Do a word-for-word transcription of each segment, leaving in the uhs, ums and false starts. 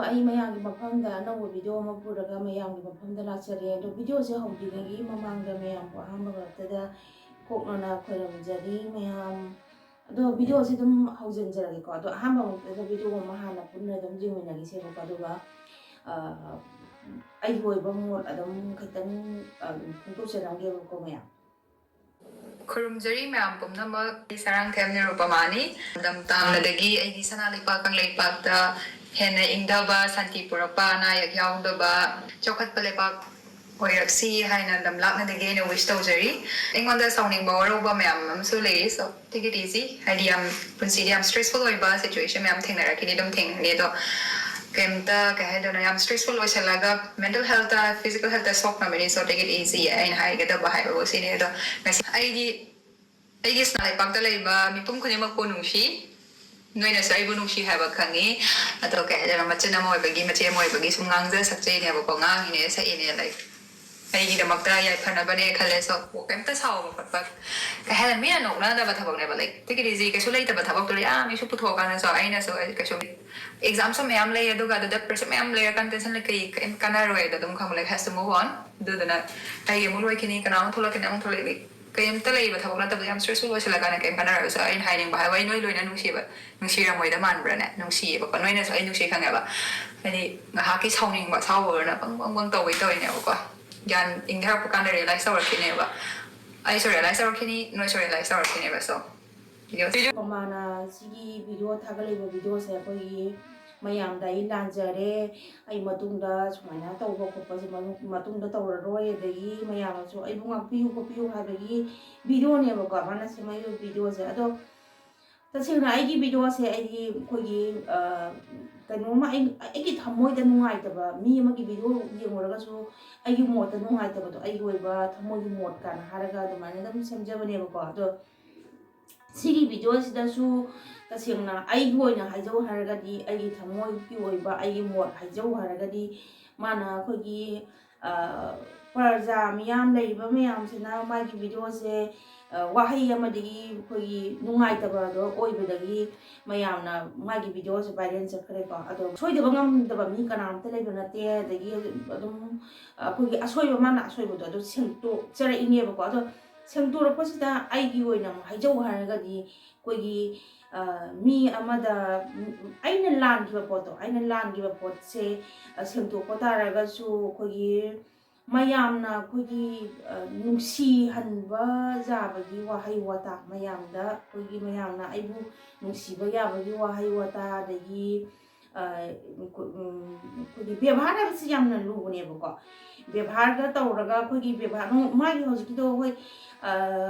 ꯑꯩ ꯃꯌꯥꯝꯒꯤ ꯃꯐꯝꯗ ꯑꯅꯧꯕ ꯚꯤꯗꯤꯑꯣ ꯑꯃ ꯄꯨꯔꯒ ꯃꯌꯥꯝꯒꯤ ꯃꯐꯝꯗ ꯂꯥꯛꯆꯔꯦ꯫ ꯑꯗꯣ ꯚꯤꯗꯤꯑꯣꯁꯦ ꯍꯧꯗ꯭ꯔꯤꯉꯩꯒꯤ ꯃꯃꯥꯡꯗ ꯃꯌꯥꯝꯕꯨ ꯑꯍꯥꯟꯕ ꯃꯛꯇꯗ ꯀꯣꯛꯅꯅ ꯈꯣꯏꯔꯝꯖꯔꯤ ꯃꯌꯥꯝ꯫ ꯑꯗꯣ ꯚꯤꯗꯤꯑꯣꯁꯦ ꯑꯗꯨꯝ ꯍꯧꯖꯤꯟꯖꯔꯒꯦꯀꯣ꯫ ꯑꯗꯣ ꯑꯍꯥꯟꯕ ꯃꯛꯇꯗ ꯚꯤꯗꯤꯑꯣ ꯑꯃ ꯍꯥꯟꯅ ꯄꯨꯟꯅ ꯑꯗꯨꯝ ꯌꯦꯡꯃꯤꯟꯅꯈꯤꯁꯦꯕꯀꯣ꯫ ꯑꯗꯨꯒ ꯑ, ꯑꯩꯒꯤ ꯑꯣꯏꯕ ꯃꯣꯠ ꯑꯗꯨꯝ ꯈꯤꯇꯪ ꯑ, ꯐꯣꯡꯗꯣꯛꯆꯔꯝꯒꯦꯕꯀꯣ ꯃꯌꯥꯝ꯫ ꯈꯨꯔꯨꯝꯖꯔꯤ ꯃꯌꯥꯝ ꯄꯨꯝꯅꯃꯛ꯫ ꯑꯩ ꯁꯔꯥꯡꯊꯦꯝ ꯅꯤꯔꯨꯄꯃꯥꯅꯤ꯫ ꯂꯝ ꯇꯥꯡꯂꯗꯒꯤ ꯑꯩꯒꯤ ꯁꯅꯥ ꯂꯩꯄꯥꯛ ꯀꯪꯂꯩꯄꯥꯛꯇ ꯍꯦꯟꯅ ꯏꯪꯗꯕ, ꯁꯥꯟꯇꯤ ꯄꯨꯔꯛꯄ, ꯑꯅꯥ ꯑꯌꯦꯛ ꯌꯥꯎꯗꯕ, ꯆꯥꯎꯈꯠꯄ ꯂꯩꯄꯥꯛ ꯑꯣꯏꯔꯛꯁꯤ ꯍꯥꯏꯅ ꯂꯝ ꯂꯥꯞꯅꯗꯒꯤ ꯑꯩꯅ wish ꯇꯧꯖꯔꯤ꯫ ꯑꯩꯉꯣꯟꯗ ꯁꯥꯎꯅꯤꯡꯕ ꯋꯥꯔꯧꯕ ꯃꯌꯥꯝ ꯑꯃꯁꯨ ꯂꯩꯔꯤ꯫ So, take it easy꯫ ꯍꯥꯏꯗꯤ ꯌꯥꯝ ꯄꯨꯟꯁꯤꯗꯤ ꯌꯥꯝ stressful ꯑꯣꯏꯕ situation ꯃꯌꯥꯝ ꯊꯦꯡꯅꯔꯛꯈꯤꯅꯤ, ꯑꯗꯨꯝ ꯊꯦꯡꯅꯅꯤ꯫ ꯑꯗꯣ ꯀꯩꯝꯇ, ꯀꯩ ꯍꯥꯏꯗꯣꯏꯅꯣ, ꯌꯥꯝ stressful ꯑꯣꯏꯁꯜꯂꯒ mental health ꯇ, physical health ꯇ ꯁꯣꯛꯅꯕꯅꯤ꯫ So, take it easy꯫ ꯑꯩꯅ ꯍꯥꯏꯒꯗꯕ ꯍꯥꯏꯕꯕꯨ ꯁꯤꯅꯤ꯫ ꯑꯗꯣ ꯉꯁꯤ ꯑꯩꯒꯤ, ꯑꯩꯒꯤ ꯁꯅꯥ ꯂꯩꯄꯥꯛꯇ ꯂꯩꯕ ꯃꯤꯄꯨꯝ ꯈꯨꯗꯤꯡꯃꯛꯄꯨ ꯅꯨꯡꯁꯤ꯫ ꯅꯣꯏꯅꯁꯨ ꯑꯩꯕꯨ ꯅꯨꯡꯁꯤ ꯍꯥꯏꯕ ꯈꯪꯉꯤ꯫ ꯑꯗꯣ ꯀꯩ ꯍꯥꯏꯗꯣꯏꯅꯣ, ꯃꯆꯤꯟ ꯑꯃ ꯑꯣꯏꯕꯒꯤ, ꯃꯆꯦ ꯑꯃ ꯑꯣꯏꯕꯒꯤ ꯁꯨꯝ ꯉꯥꯡꯖ ꯁꯛꯆꯩꯅꯦꯕꯀꯣ, ꯉꯥꯡꯉꯤꯅꯦ, ꯁꯛꯏꯅꯦ, like, ꯑꯩꯒꯤꯗꯃꯛꯇ ꯌꯥꯏꯐꯅꯕꯅꯦ ꯈꯜꯂꯦ꯫ So, ꯀꯩꯝꯇ ꯁꯥꯎꯕ ꯈꯣꯠꯄ, ꯀꯩ ꯍꯥꯏꯗꯣꯏꯅꯣ, ꯃꯤꯅ ꯅꯣꯛꯅꯗꯕ ꯊꯕꯛꯅꯦꯕ꯫ Like, take it easy꯫ ꯀꯩꯁꯨ ꯂꯩꯇꯕ ꯊꯕꯛꯇꯨꯗꯤ ꯑꯥ ꯃꯤꯁꯨ ꯄꯨꯊꯣꯛꯑꯀꯥꯟꯗꯁꯨ ꯑꯩꯅꯁꯨ ꯀꯩꯁꯨ, exam ꯁꯨ ꯃꯌꯥꯝ ꯂꯩ, ꯑꯗꯨꯒ ꯑꯗꯨꯗ pressure ꯃꯌꯥꯝ ꯂꯩꯔꯀꯥꯟꯗ tension ꯂꯩ, ꯀꯩ, ꯀꯩꯝ ꯀꯥꯟꯅꯔꯣꯏ꯫ ꯑꯗꯣ ꯑꯗꯨꯝ ꯈꯪꯕ, like, has to move on꯫ ꯑꯗꯨꯗꯨꯅ ꯑꯩꯒꯤ ꯑꯃꯨꯛ ꯂꯣꯏꯈꯤꯅꯤ, ꯀꯅꯥ ꯑꯃꯨꯛ ꯊꯣꯛꯂꯛꯀꯅꯤ, ꯑꯃꯨꯛ ꯊꯣꯛꯂꯛꯀꯅꯤ, ꯀꯩꯝꯇ ꯂꯩꯕ ꯊꯕꯛ ꯅꯠꯇꯕꯗ ꯌꯥꯝ stressful ꯑꯣꯏꯁꯜꯂꯀꯥꯟꯗ ꯀꯩꯝ ꯀꯥꯟꯅꯔꯣꯏ꯫ So, ꯑꯩꯅ ꯍꯥꯏꯅꯤꯡꯕ ꯍꯥꯏꯕ, ꯑꯩ ꯅꯣꯏ ꯂꯣꯏꯅ ꯅꯨꯡꯁꯤꯕ, ꯅꯨꯡꯁꯤꯔꯝꯃꯣꯏꯗ ꯃꯥꯟꯕ꯭ꯔꯥꯅꯦ? ꯅꯨꯡꯁꯤꯌꯦꯕꯀꯣ, ꯅꯣꯏꯅꯁꯨ ꯑꯩ ꯅꯨꯡꯁꯤ ꯈꯪꯉꯦꯕ꯫ ꯍꯥꯏꯗꯤ ꯉꯥꯏꯍꯥꯛꯀꯤ ꯁꯥꯎꯅꯤꯡꯕ, ꯑꯁꯥꯎꯕ ꯑꯣꯏꯔꯅ ꯄꯪ ꯄꯪ ꯄꯪ ꯇꯧꯕꯩ ꯇꯧꯔꯤꯅꯦꯕꯀꯣ꯫ ꯒ꯭ꯌꯥꯟ ꯏꯪꯊꯔꯛꯄ ꯀꯥꯟꯗ realize ꯇꯧꯔꯛꯈꯤꯅꯦꯕ꯫ ꯑꯩꯁꯨ realize ꯇꯧꯔꯛꯈꯤꯅꯤ, ꯅꯣꯏꯁꯨ realize ꯇꯧꯔꯛꯈꯤꯅꯦꯕ꯫ So, video ꯃꯃꯥꯅ ꯁꯤꯒꯤ video ꯊꯥꯒꯠꯂꯛꯏꯕ video ꯁꯦ ꯑꯩꯈꯣꯏꯒꯤ ꯃꯌꯥꯝꯗ ꯑꯩ ꯂꯥꯟꯖꯔꯦ, ꯑꯩ ꯃꯇꯨꯡꯗ ꯁꯨꯃꯥꯏꯅ ꯇꯧꯕ ꯈꯣꯠꯄꯁꯦ ꯃꯇꯨꯡꯗ ꯇꯧꯔꯔꯣꯏ, ꯑꯗꯒꯤ ꯃꯌꯥꯝꯅꯁꯨ ꯑꯩꯕꯨ ꯉꯥꯛꯄꯤꯌꯨ ꯈꯣꯠꯄꯤꯌꯨ ꯍꯥꯏꯕꯒꯤ video ꯅꯦꯕꯀꯣ ꯃꯥꯅ ꯁꯦꯝꯃꯛꯏꯕ video ꯁꯦ꯫ ꯑꯗꯣ ꯇꯁꯦꯡꯅ ꯑꯩꯒꯤ video ꯁꯦ ꯑꯩꯒꯤ ꯑꯩꯈꯣꯏꯒꯤ, ꯑ, ꯀꯩꯅꯣꯝꯃ ꯑꯩ, ꯑꯩꯒꯤ ꯊꯃꯣꯏꯗ ꯅꯨꯡꯉꯥꯏꯇꯕ, ꯃꯤ ꯑꯃꯒꯤ video ꯌꯦꯡꯉꯨꯔꯒꯁꯨ ꯑꯩꯒꯤ ꯃꯣꯠꯇ ꯅꯨꯡꯉꯥꯏꯇꯕꯗꯣ, ꯑꯩꯒꯤ ꯑꯣꯏꯕ ꯊꯃꯣꯏꯒꯤ ꯃꯣꯠ ꯀꯥꯏꯅ ꯍꯥꯏꯔꯒ ꯑꯗꯨꯃꯥꯏꯅ ꯑꯗꯨꯝ ꯁꯦꯝꯖꯕꯅꯦꯕꯀꯣ꯫ ꯑꯗꯣ ꯁꯤꯒꯤ video ꯁꯤꯗꯁꯨ ꯇꯁꯦꯡꯅ ꯑꯩꯒꯤ ꯑꯣꯏꯅ ꯍꯥꯏꯖꯧ ꯍꯥꯏꯔꯒꯗꯤ, ꯑꯩꯒꯤ ꯊꯃꯣꯏꯒꯤ ꯑꯣꯏꯕ ꯑꯩꯒꯤ ꯃꯣꯠ ꯍꯥꯏꯖꯧ ꯍꯥꯏꯔꯒꯗꯤ, ꯃꯥꯅ ꯑꯩꯈꯣꯏꯒꯤ, ꯑ, ꯄ꯭ꯔꯖꯥ ꯃꯤꯌꯥꯝ ꯂꯩꯔꯤꯕ ꯃꯌꯥꯝꯁꯤꯅ ꯃꯥꯒꯤ video ꯁꯦ ꯑ, ꯋꯥꯍꯩ ꯑꯃꯗꯒꯤ ꯑꯩꯈꯣꯏꯒꯤ ꯅꯨꯡꯉꯥꯏꯇꯕꯗꯣ ꯑꯣꯏꯕꯗꯒꯤ ꯃꯌꯥꯝꯅ ꯃꯥꯒꯤ videoꯁꯦ viral ꯆꯠꯈ꯭ꯔꯦꯀꯣ꯫ ꯑꯗꯣ ꯁꯣꯏꯗꯕ ꯉꯝꯗꯕ ꯃꯤ ꯀꯅꯥꯝꯇ ꯂꯩꯕ ꯅꯠꯇꯦ꯫ ꯑꯗꯒꯤ ꯑꯗꯨꯝ ꯑꯩꯈꯣꯏꯒꯤ ꯑꯁꯣꯏꯕ, ꯃꯥꯅ ꯑꯁꯣꯏꯕꯗꯣ ꯑꯗꯨ ꯁꯦꯡꯇꯣꯛꯆꯔꯛꯏꯅꯦꯕꯀꯣ꯫ ꯑꯗꯣ ꯁꯦꯡꯇꯣꯔꯛꯄꯁꯤꯗ ꯑꯩꯒꯤ ꯑꯣꯏꯅ ꯑꯃꯨꯛ ꯍꯥꯏꯖꯧ ꯍꯥꯏꯔꯒꯗꯤ, ꯑꯩꯈꯣꯏꯒꯤ, ꯑ, ꯃꯤ ꯑꯃꯗ, ꯎꯝ, ꯑꯩꯅ ꯂꯥꯟꯈꯤꯕ ꯄꯣꯠꯇꯣ, ꯑꯩꯅ ꯂꯥꯟꯈꯤꯕ ꯄꯣꯠꯁꯦ, ꯑ, ꯁꯦꯡꯇꯣꯛꯄ ꯇꯥꯔꯒꯁꯨ ꯑꯩꯈꯣꯏꯒꯤ ꯃꯌꯥꯝꯅ ꯑꯩꯈꯣꯏꯒꯤ, ꯑ, ꯅꯨꯡꯁꯤꯍꯟꯕ ꯌꯥꯕꯒꯤ ꯋꯥꯍꯩ ꯋꯥꯇꯥ, ꯃꯌꯥꯝꯗ ꯑꯩꯈꯣꯏꯒꯤ ꯃꯌꯥꯝꯅ ꯑꯩꯕꯨ ꯅꯨꯡꯁꯤꯕ ꯌꯥꯕꯒꯤ ꯋꯥꯍꯩ ꯋꯥꯇꯥ, ꯑꯗꯒꯤ, ꯑ, ꯑꯩꯈꯣꯏ-, ꯎꯝ, ꯑꯩꯈꯣꯏꯒꯤ ꯕꯦꯕꯥꯔ ꯍꯥꯏꯕꯁꯤ ꯌꯥꯝꯅ ꯂꯨꯕꯅꯦꯕꯀꯣ꯫ ꯕꯦꯕꯥꯔꯒ ꯇꯧꯔꯒ ꯑꯩꯈꯣꯏꯒꯤ ꯕꯦꯕꯥꯔ, ꯃꯥꯒꯤ ꯍꯧꯖꯤꯛꯀꯤꯗꯣ ꯍꯣꯏ, ꯑ,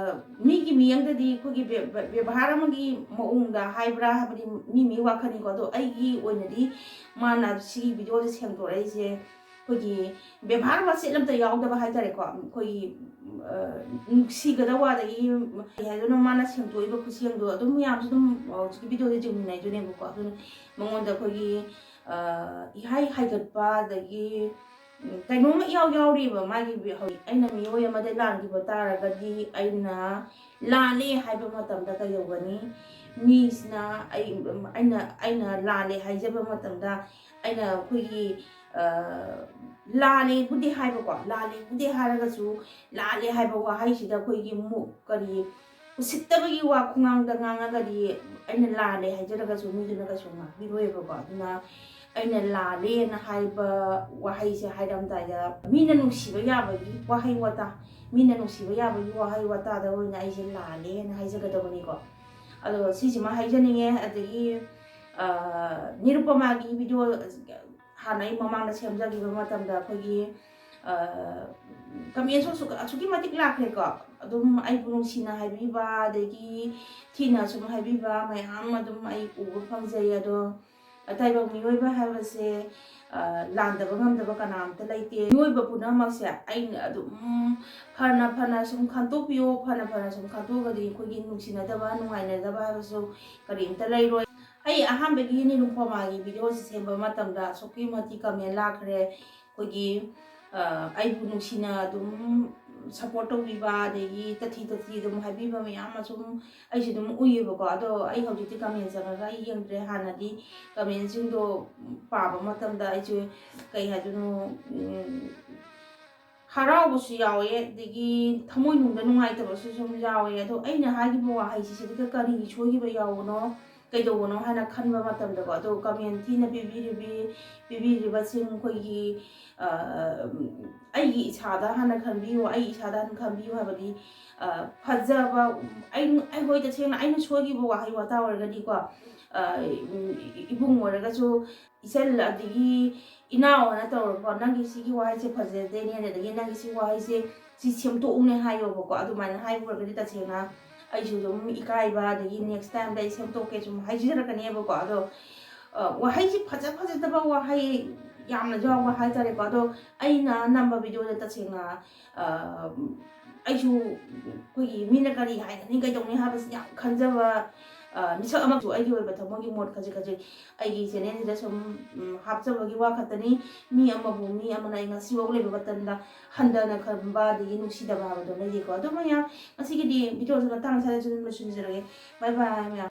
ꯃꯤꯒꯤ ꯃꯤꯠꯌꯦꯡꯗꯗꯤ ꯑꯩꯈꯣꯏꯒꯤ ꯕꯦ-, ꯕꯦ-, ꯕꯦꯕꯥꯔ ꯑꯃꯒꯤ ꯃꯑꯣꯡꯗ ꯍꯥꯏꯕ꯭ꯔꯥ ꯍꯥꯏꯕꯗꯤ ꯃꯤ ꯃꯤ ꯋꯥꯈꯜꯅꯤꯀꯣ꯫ ꯑꯗꯣ ꯑꯩꯒꯤ ꯑꯣꯏꯅꯗꯤ ꯃꯥꯅ ꯁꯤꯒꯤ videoꯁꯦ ꯁꯦꯡꯗꯣꯔꯛꯏꯁꯦ ꯑꯩꯈꯣꯏꯒꯤ ꯕꯦꯕꯥꯔ ꯋꯥꯁꯦꯠ ꯑꯝꯇ ꯌꯥꯎꯗꯕ ꯍꯥꯏꯇꯥꯔꯦꯀꯣ꯫ ꯑꯩꯈꯣꯏꯒꯤ, ꯑ, ꯅꯨꯡꯁꯤꯒꯗꯕ, ꯑꯗꯒꯤ ꯀꯩ ꯍꯥꯏꯗꯣꯏꯅꯣ, ꯃꯥꯅ ꯁꯦꯡꯗꯣꯛꯏꯕ ꯈꯨꯠꯁꯦꯝꯗꯣ ꯑꯗꯨꯝ ꯃꯌꯥꯝꯁꯨ ꯑꯗꯨꯝ ꯍꯧꯖꯤꯛꯀꯤ videoꯗ ꯌꯦꯡꯃꯤꯟꯅꯩꯗꯨꯅꯦꯕꯀꯣ꯫ ꯑꯗꯨꯅ ꯃꯉꯣꯟꯗ ꯑꯩꯈꯣꯏꯒꯤ, ꯑ, ꯏꯍꯥꯏ ꯍꯥꯏꯒꯠꯄ, ꯑꯗꯒꯤ, ꯎꯝ, ꯀꯩꯅꯣꯝꯃ ꯏꯌꯥꯎ ꯌꯥꯎꯔꯤꯕ ꯃꯥꯒꯤ ꯚꯤ-, ꯍꯧꯖꯤꯛ ꯑꯩꯅ ꯃꯤꯑꯣꯏ ꯑꯃꯗ ꯂꯥꯟꯈꯤꯕ ꯇꯥꯔꯒꯗꯤ ꯑꯩꯅ ꯂꯥꯜꯂꯦ ꯍꯥꯏꯕ ꯃꯇꯝꯗ ꯀꯩꯗꯧꯒꯅꯤ? ꯃꯤꯁꯤꯅ ꯑꯩ, ꯑꯩꯅ, ꯑꯩꯅ ꯂꯥꯜꯂꯦ ꯍꯥꯏꯖꯕ ꯃꯇꯝꯗ ꯑꯩꯅ ꯑꯩꯈꯣꯏꯒꯤ, ꯑ, ꯂꯥꯜꯂꯦꯕꯨꯗꯤ ꯍꯥꯏꯕꯀꯣ, ꯂꯥꯜꯂꯦꯕꯨꯗꯤ ꯍꯥꯏꯔꯒꯁꯨ ꯂꯥꯜꯂꯦ ꯍꯥꯏꯕ ꯋꯥꯍꯩꯁꯤꯗ ꯑꯩꯈꯣꯏꯒꯤ ꯃꯨꯛ ꯀꯔꯤ ꯎꯁꯤꯠꯇꯕꯒꯤ ꯋꯥ ꯈꯨꯉꯥꯡꯗ ꯉꯥꯡꯉꯒꯗꯤ ꯑꯩꯅ ꯂꯥꯜꯂꯦ ꯍꯥꯏꯖꯔꯒꯁꯨ ꯃꯤꯗꯨꯅ ꯀꯩꯁꯨ ꯉꯥꯡꯕꯤꯔꯣꯏꯕꯀꯣ꯫ ꯑꯗꯨꯅ ꯑꯩꯅ ꯂꯥꯜꯂꯦꯅ ꯍꯥꯏꯕ ꯋꯥꯍꯩꯁꯦ ꯍꯥꯏꯔꯝꯗꯥꯏꯗ ꯃꯤꯅ ꯅꯨꯡꯁꯤꯕ ꯌꯥꯕꯒꯤ ꯋꯥꯍꯩ ꯋꯥꯇꯥ, ꯃꯤꯅ ꯅꯨꯡꯁꯤꯕ ꯌꯥꯕꯒꯤ ꯋꯥꯍꯩ ꯋꯥꯇꯥꯗ ꯑꯣꯏꯅ ꯑꯩꯁꯦ ꯂꯥꯜꯂꯦꯅ ꯍꯥꯏꯖꯒꯗꯕꯅꯤꯀꯣ꯫ ꯑꯗꯣ ꯁꯤꯁꯤꯃ ꯍꯥꯏꯖꯅꯤꯡꯉꯦ꯫ ꯑꯗꯒꯤ, ꯑ, ꯅꯤꯔꯨꯄꯃꯥꯒꯤ video ꯍꯥꯟꯅ ꯑꯩ ꯃꯃꯥꯡꯗ ꯁꯦꯝꯖꯈꯤꯕ ꯃꯇꯝꯗ ꯑꯩꯈꯣꯏꯒꯤ, ꯑ, commentꯁꯨ ꯑꯁꯨꯛ-, ꯑꯁꯨꯛꯀꯤ ꯃꯇꯤꯛ ꯂꯥꯛꯈ꯭ꯔꯦꯀꯣ꯫ ꯑꯗꯨꯝ ꯑꯩꯕꯨ ꯅꯨꯡꯁꯤꯅ ꯍꯥꯏꯕꯤꯕ, ꯑꯗꯒꯤ ꯊꯤꯅ ꯁꯨꯝ ꯍꯥꯏꯕꯤꯕ ꯃꯌꯥꯝ ꯑꯗꯨꯝ ꯑꯩ ꯎꯕ ꯐꯪꯖꯩ꯫ ꯑꯗꯣ ꯇꯥꯏꯕꯪ ꯃꯤꯑꯣꯏꯕ ꯍꯥꯏꯕꯁꯦ, ꯑ, ꯂꯥꯟꯗꯕ ꯉꯝꯗꯕ ꯀꯅꯥꯝꯇ ꯂꯩꯇꯦ꯫ ꯃꯤꯑꯣꯏꯕ ꯄꯨꯝꯅꯃꯛꯁꯦ ꯑꯩꯅ ꯑꯗꯨꯝ ꯐꯅ ꯐꯅ ꯁꯨꯝ ꯈꯟꯇꯣꯛꯄꯤꯌꯣ, ꯐꯅ ꯐꯅ ꯁꯨꯝ ꯈꯟꯇꯣꯛꯑꯒꯗꯤ ꯑꯩꯈꯣꯏꯒꯤ ꯅꯨꯡꯁꯤꯅꯗꯕ, ꯅꯨꯡꯉꯥꯏꯅꯗꯕ ꯍꯥꯏꯕꯁꯨ ꯀꯔꯤꯝꯇ ꯂꯩꯔꯣꯏ꯫ ꯑꯩ ꯑꯍꯥꯟꯕꯒꯤ ꯅꯤꯔꯨꯄꯃꯥꯒꯤ videoꯁꯤ ꯁꯦꯝꯕ ꯃꯇꯝꯗ ꯑꯁꯨꯛꯀꯤ ꯃꯇꯤꯛ comment ꯂꯥꯛꯈ꯭ꯔꯦ꯫ ꯑꯩꯈꯣꯏꯒꯤ, ꯑ, ꯑꯩꯕꯨ ꯅꯨꯡꯁꯤꯅ ꯑꯗꯨꯝ ꯁꯞꯄꯣꯔꯠ ꯇꯧꯕꯤꯕ, ꯑꯗꯒꯤ ꯇꯊꯤ ꯇꯊꯤ ꯑꯗꯨꯝ ꯍꯥꯏꯕꯤꯕ ꯃꯌꯥꯝ ꯑꯃ ꯁꯨꯝ ꯑꯩꯁꯨ ꯑꯗꯨꯝ ꯎꯏꯌꯦꯕꯀꯣ꯫ ꯑꯗꯣ ꯑꯩ ꯍꯧꯖꯤꯛꯇꯤ ꯀꯃꯦꯟ ꯆꯪꯉꯒ ꯑꯩ ꯌꯦꯡꯗ꯭ꯔꯦ꯫ ꯍꯥꯟꯅꯗꯤ ꯀꯃꯦꯟꯁꯤꯡꯗꯣ ꯄꯥꯕ ꯃꯇꯝꯗ ꯑꯩꯁꯨ, ꯀꯩ ꯍꯥꯏꯗꯣꯏꯅꯣ, ꯎꯝ, ꯍꯔꯥꯎꯕꯁꯨ ꯌꯥꯎꯋꯦ, ꯑꯗꯒꯤ ꯊꯃꯣꯏꯅꯨꯡꯗ ꯅꯨꯡꯉꯥꯏꯇꯕꯁꯨ ꯁꯨꯝ ꯌꯥꯎꯋꯦ꯫ ꯑꯗꯣ ꯑꯩꯅ ꯍꯥꯏꯈꯤꯕ ꯋꯥꯍꯩꯁꯤ ꯁꯤꯗ ꯀꯔꯤ ꯁꯣꯏꯈꯤꯕ ꯌꯥꯎꯕꯅꯣ, ꯀꯩꯗꯧꯕꯅꯣ ꯍꯥꯏꯅ ꯈꯟꯕ ꯃꯇꯝꯗꯀꯣ, ꯑꯗꯣ ꯀꯃꯦꯟ ꯊꯤꯅ ꯄꯤꯕꯤꯔꯤꯕꯤ-, ꯄꯤꯕꯤꯔꯤꯕꯁꯤꯡ ꯑꯩꯈꯣꯏꯒꯤ, ꯑ, ꯑꯩꯒꯤ ꯏꯁꯥꯗ ꯍꯥꯟꯅ ꯈꯟꯕꯤꯌꯨ, ꯑꯩ ꯏꯁꯥꯗ ꯍꯥꯟꯅ ꯈꯟꯕꯤꯌꯨ ꯍꯥꯏꯕꯗꯤ, ꯑ, ꯐꯖꯕ, ꯑꯩ, ꯑꯩꯈꯣꯏ ꯇꯁꯦꯡꯅ ꯑꯩꯅ ꯁꯣꯏꯈꯤꯕ ꯋꯥꯍꯩ ꯋꯥꯇꯥ ꯑꯣꯏꯔꯒꯗꯤꯀꯣ, ꯑ, ꯏꯕꯨꯡ ꯑꯣꯏꯔꯒꯁꯨ, ꯏꯆꯜ, ꯑꯗꯒꯤ ꯏꯅꯥꯎ ꯍꯥꯏꯅ ꯇꯧꯔꯒꯀꯣ, "ꯅꯪꯒꯤ ꯁꯤꯒꯤ ꯋꯥꯍꯩꯁꯦ ꯐꯖꯗꯦꯅꯦ, ꯑꯗꯒꯤ ꯅꯪꯒꯤ ꯁꯤ ꯋꯥꯍꯩꯁꯦ ꯁꯤ ꯁꯦꯝꯗꯣꯛꯎꯅꯦ" ꯍꯥꯏꯌꯣꯕꯀꯣ꯫ ꯑꯗꯨꯃꯥꯏꯅ ꯍꯥꯏꯕ ꯑꯣꯏꯔꯒꯗꯤ ꯇꯁꯦꯡꯅ ꯑꯩꯁꯨ ꯑꯗꯨꯝ ꯏꯀꯥꯏꯕ, ꯑꯗꯒꯤ next time ꯗ ꯑꯩ ꯁꯦꯝꯗꯣꯛꯀꯦ ꯁꯨꯝ ꯍꯥꯏꯖꯔꯛꯀꯅꯦꯕꯀꯣ꯫ ꯑꯗꯣ, ꯑ, ꯋꯥꯍꯩꯁꯤ ꯐꯖ ꯐꯖꯗꯕ ꯋꯥꯍꯩ ꯌꯥꯝꯅ ꯌꯥꯎꯕ ꯍꯥꯏꯇꯥꯔꯦꯀꯣ꯫ ꯑꯗꯣ ꯑꯩꯅ ꯅꯝꯕ video ꯗ ꯇꯁꯦꯡꯅ, ꯑ, ꯑꯩꯁꯨ ꯑꯩꯈꯣꯏꯒꯤ ꯃꯤꯅ ꯀꯔꯤ ꯍꯥꯏꯒꯅꯤ, ꯀꯩꯗꯧꯅꯤ ꯍꯥꯏꯕꯁꯤ ꯌꯥꯝ ꯈꯟꯖꯕ, ꯑ, ꯃꯤꯁꯛ ꯑꯃꯁꯨ ꯑꯩꯒꯤ ꯑꯣꯏꯕ ꯊꯃꯣꯏꯒꯤ ꯃꯣꯠ ꯈꯖꯤꯛ ꯈꯖꯤꯛ ꯑꯩꯒꯤ channel ꯁꯤꯗ ꯁꯨꯝ, ꯎꯝ, ꯍꯥꯞꯆꯕꯒꯤ ꯋꯥ ꯈꯛꯇꯅꯤ꯫ ꯃꯤ ꯑꯃꯕꯨ ꯃꯤ ꯑꯃꯅ ꯑꯩ ꯉꯁꯤꯐꯥꯎ ꯂꯩꯕ ꯃꯇꯝꯗ ꯍꯟꯊꯅ ꯈꯟꯕ ꯑꯗꯒꯤ ꯅꯨꯡꯁꯤꯗꯕ ꯍꯥꯏꯕꯗꯣ ꯂꯩꯇꯦꯀꯣ꯫ ꯑꯗꯨ ꯃꯌꯥꯝ, ꯉꯁꯤꯒꯤꯗꯤ video ꯁꯤ ꯃꯇꯥꯡ ꯑꯁꯤꯗ ꯑꯗꯨꯝ ꯂꯣꯏꯁꯤꯟꯖꯔꯒꯦ꯫ Bye bye ꯃꯌꯥꯝ꯫